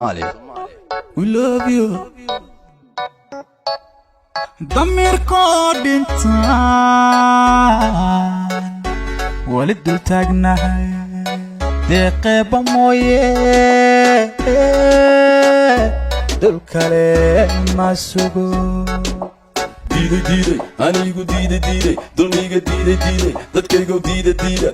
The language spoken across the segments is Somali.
Somalia. We love you. Damiirkoo dhintaan weli dul taagnahay, deeqeeba mooye dul kale ma sugo. Diiday, diiday, anigu diiday, diiday, dulmiga diiday, diiday, dadkaygow diida, diida.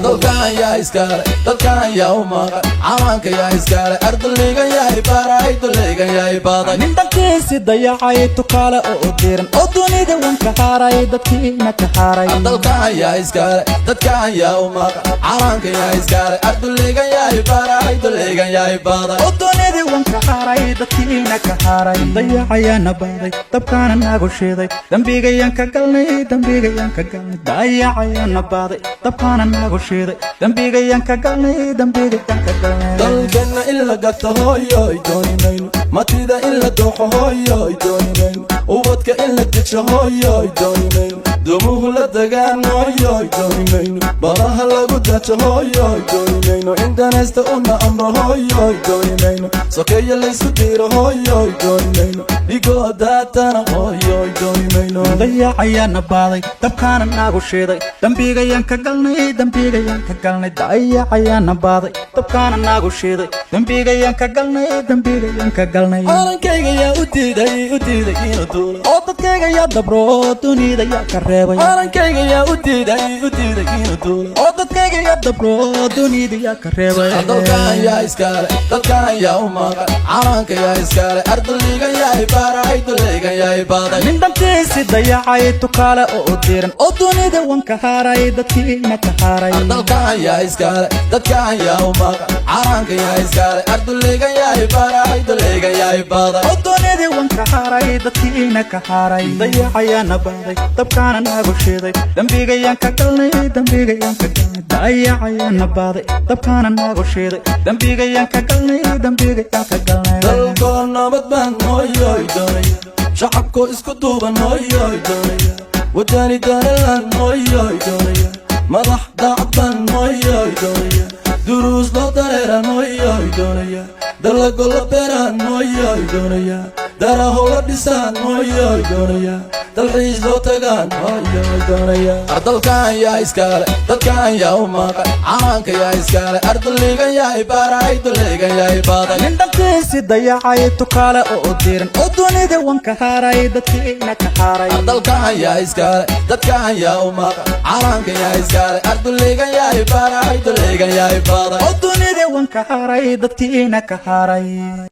Dalkan yaa iskale? Dalkan yaa u maqan? Calanka yaa iskale? Arduligan yahay baray, duligan yahay baday. Nin dhankiisi dayacay, tukaale oo diran, oo dunida wan ka haaray, dadkiina ka haaray. Dalkan yaa iskale? Dadkan yaa u maqan? Calanka yaa iskale? Arduligan yahay baray, duligan yahay baday. Oo dunida wan ka haaray, dadkiina ka haaray. Dayacayaana baaday, dabkaana nagu shiiday, dembigayaan ka galnay, dembigayaan ka galnay. Dayacayaana baaday, dabkaana nagu shiiday, dembigayaan ka galnay, dembigayaan ka galnay. Dalkeenna in la gato, hooyoy, dooni mayno. Matida in la dooxo, hooyoy, dooni mayno. Ubadka in la dejo, hooyoy, dooni mayno. Dumuhu la degaan, hooyoy, dooni mayno. Badaha lagu dajo, hooyoy, dooni mayno. In danaysta una amro, hooyoy, dooni mayno. Sokeeya laysku diiro, hooyoy, dooni mayno. Dhigoo daatana, hooyoy, dooni mayno. Dayacayaana baaday, dabkaana nagu shiiday, dembigayaan ka galnay, dembigayaan ka galnay. Dayacayaana baaday, dabkaana nagu shiiday, dembigayaan ka galnay, dembigayaan ka galnay. Calankayga yaa u diiday, u diiday inuu duulo? Oo dadkayga yaa dabro, dunida yaa ka reebay? Calankayga yaa u diiday, u diiday inuu duulo? Oo dadkayga yaa dabro, dunida yaa ka reebay? Dalkan yaa iskale? Dalkan yaa u maqan? Calanka yaa iskale? Arduligan yahay baray, duligan yahay baday. Nin dhantiisi dayacay, tukaale oo diran, oo dunida wan ka haaray, dadkiina ka haaray. Dalkan yaa iskale? Dadkan yaa u maqan? Calanka yaa iskale? Arduligan yahay baray, duligan yahay baday. Oo dunida wan ka haaray, dadkiina ka haaray. Dayacayaana baaday, dabkaana nagu shiiday, dembigayaan ka galnay, dembigayaan ka galnay. Dayacayaana baaday, dabkaana nagu shiiday, dembigayaan ka galnay, dembigayaan ka galnay. Dalkoo nabad baan, hooyoy, doonaya. Shacabkoo isku duuban, hooyoy, doonaya. Wadani danalan, hooyoy, doonaya. Madax daacad baan, hooyoy, doonaya. Duruus loo dareeran, hooyoy, doonaya. Dalago la beeraan, hooyoy, doonaya. Daraho la dhisaan, hooyoy, doonaya. Dalxiis loo tagaan, hooyoy, doonaya. Dalkan yaa iskale? Dadkan yaa u maqan? Calanka yaa iskale? Arduligan yahay baray, duligan yahay baday. Nin dhantiisi dayacay, tukaale oo diran, oo dunida wan ka haaray, dadkiina ka haaray. Dalkan yaa iskale? Dadkan yaa u maqan? Calanka yaa iskale? Arduligan yahay baray, duligan yahay baday. Oo dunida wan ka haaray, dadkiina ka haaray.